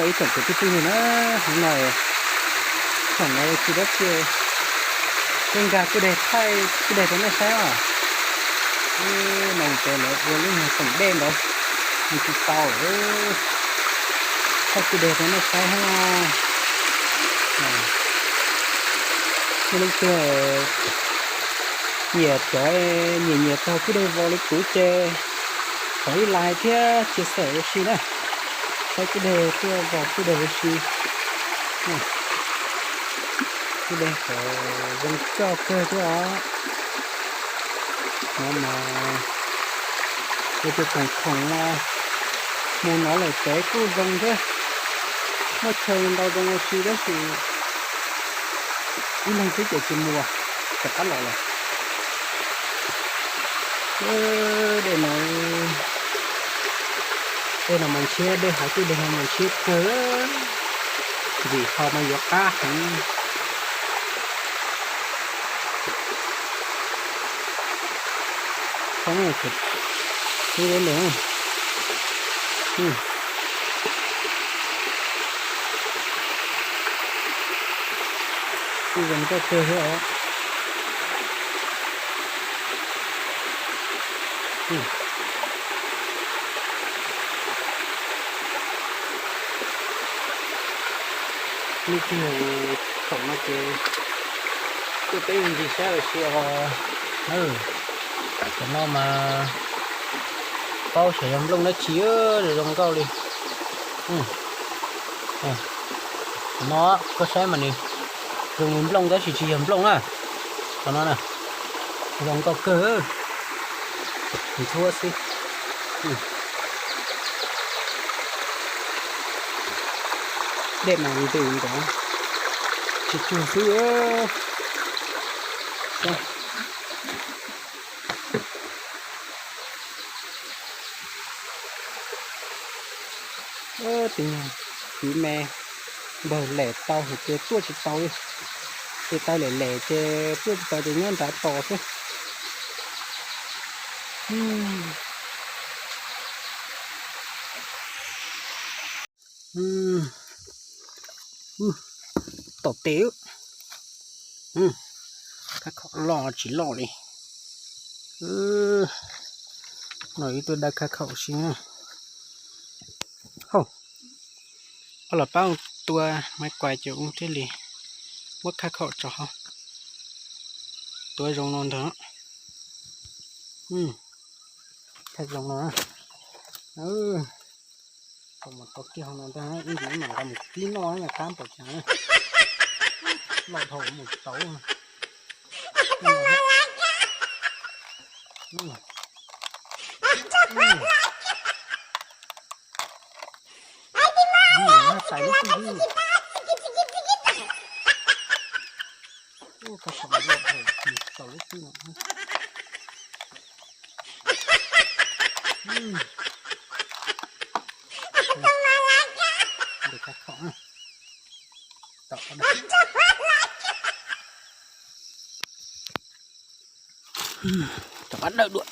Ib tsoom kwv tij phooj ywg na, hnub no tsoom no tsis dab tsi, peb nkag kwj deg thaij kwj deg rau nej saib os. Ib no ces lawv ua lub nyuag teem dej ntawd, nws tsis tau, thaij kwj deg rau nej saib os. Nej leej twg nyiam cov nyiam nyiam taug kwj deg vau li kuv ces thov ib like thiab chia sẻ ua si na. Saib kwj deg tuaj vau kwj deg ua si. Kwj deg qhov zoo coj kawg thiab os. No mas ua tus khoom khoom no mus no lawm pem kuj zoo thiab. Muaj chaw ntau zoo ua si tab sis ib leeg xwb ces tsis mus, rov qab los lawm. Dej no, dej no mas ntshiab, dej hav kwj deg no mas ntshiab kawg, vim haus mas yuav qab heev. Poob xwb ntawd. Kuj zoo nkauj kawg thiab os. Nej cog thaum no ces tuaj peb ncig saib ua si os. Cov no mas paub xyov yog nplooj dab tsi zoo nkauj li. Cov no koj saib mas nws zoo li nplooj tab sis tsis yog nplooj na. Cov no na, zoo nkauj kawg, ntxhuab xwb. Dej mas ntws nkaus, tsis tsuag xwb. Tus kwv me npawg lem tau hais tias tuaj tsis tau li, ces tais lem lem ces tuaj tsis tau ces nyob nrad tos xwb. Tom tes, khab khaum loj tsis loj li. No ib tug dawb khab khaum si na. Hauj, ob los pab tua maiv kuais ces ua thiaj li muab khab khaum tso hauv. Tua zoo no ntag. Thaij zoo no. Tau mus tau kiag hauv no ntag, ib ntsis mam nqa mus kib noj, qab npaum cas loj dhau mus tsis tau. Ua koj saum loj dhau mus tau lub xwb no. Tom qab dawb dua.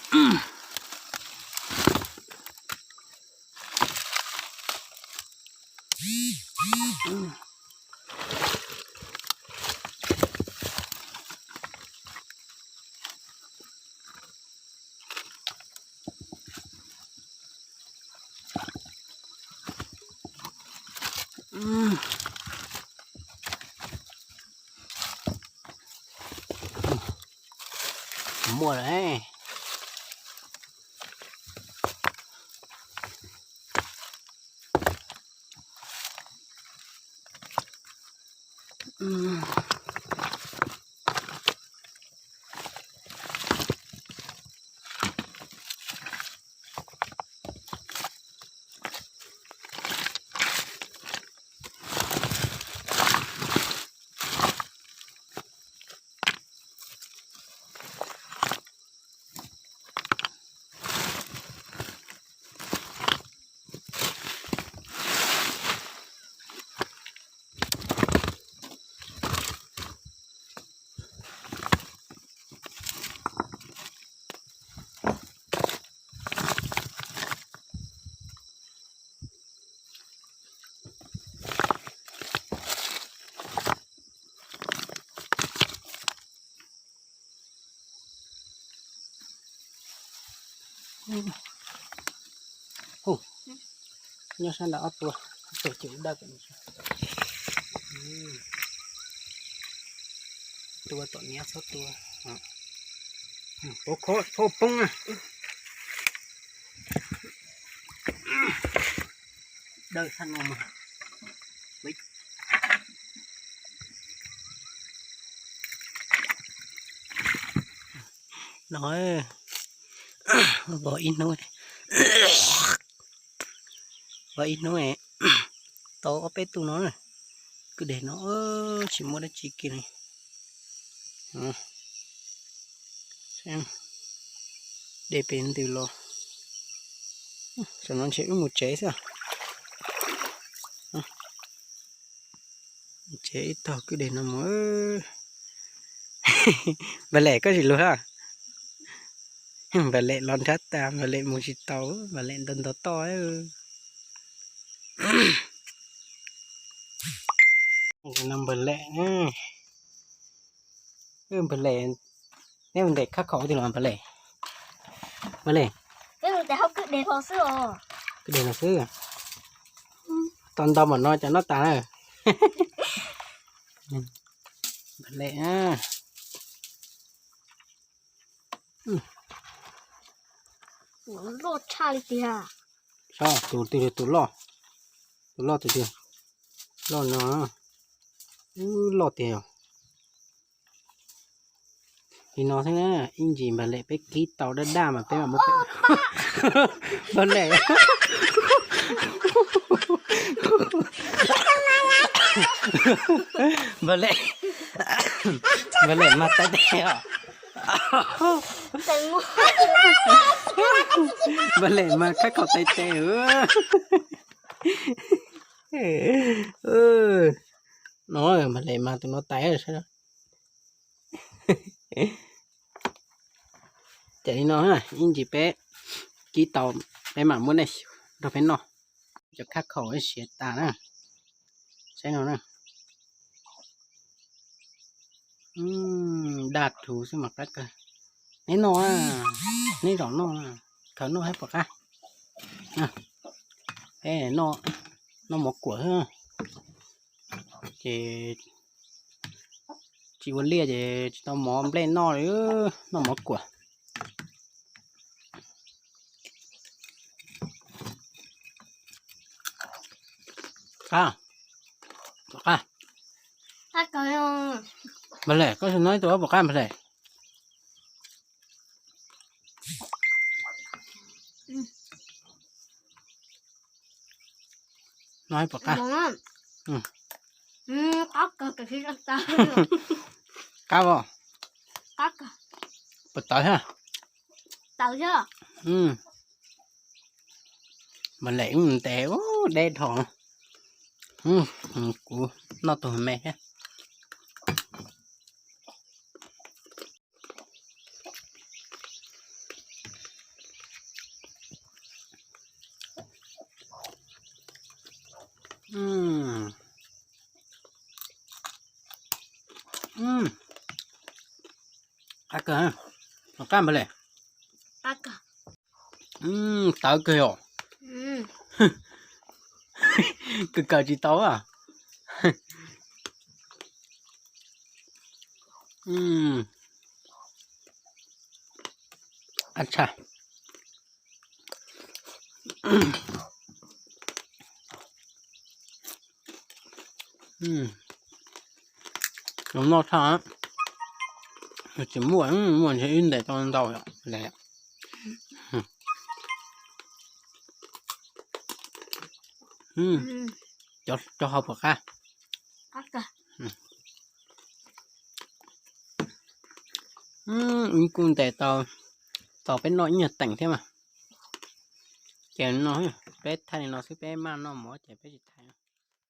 Muaj lawm. Hu, nyob sab nram ob tua, ob tua ces dawj. Tua tom niam txhob tua. Pov khov txhob poob na. Dawj thaj no mas. No, vov ib hnub, vov ib hnub tau ob peb tug no. Kwj deg no tsis muaj dab tsi kiag li. Dej pes ntws los, tam no ntshe wb mus tsev xwb. Tsev ib tog kwj deg no mus. Npawg Lem koj sim lug a. Npawg Lem los nrhab tas, Npawg Lem mus tsis tau, Npawg Lem ntaus ntaus toj. Npawg Lem, Npawg Lem, neb mus ntes khab khaum twg los Npawg Lem? Npawg Lem, kwj deg no xwb, tau ntau npaum no cas noj tas na. Npawg Lem, loj tshaj li tiag. Saib tus twg, tus loj, tus loj tus twg, loj no, loj tiag. Li no xwb na, ib ntsis Npawg Lem peb kib tau daj daj mas peb mam muab peb. Npawg Lem, Npawg Lem, Npawg Lem mas tais tes os. Npawg Lem mas khab khaum tais tes. No Npawg Lem mas tus no tais sab. Ces li no, ib ntsis peb kib tau, peb mam muab nej nrog peb noj. Cov khab khaum siav tas na. Saib no na. Daj rhuv xwb mas qab kawg. Neb noj, neb zaum noj, khaws noj saib puas qab. Noj mov kuam xwb. Ces tsis ua liaj ces tsis tau mov nplej noj li, noj mov kuam. Qab, qab. Npawg Lem, koj sim noj ib tug puas qab Npawg Lem? Noj puas qab? Qab os. Puas tawv thiab? Npawg Lem ntes deb dhau. Kuv noj tus me thiab. Qab kawg, qab Npawg Lem. Tawv kawg os. Kawg kawg tsis tau. Ab tshaj. Zoo noj tshaj. Tsis muaj, muaj ntshe wb ntes tau ntau lawm. Cov hauv puas qab? Wb kuj ntes tau, tau peb noj ib nyuag teem thiab mas. Ces no peb thaij li no xwb, peb maj noj mov ces peb tsis thaij.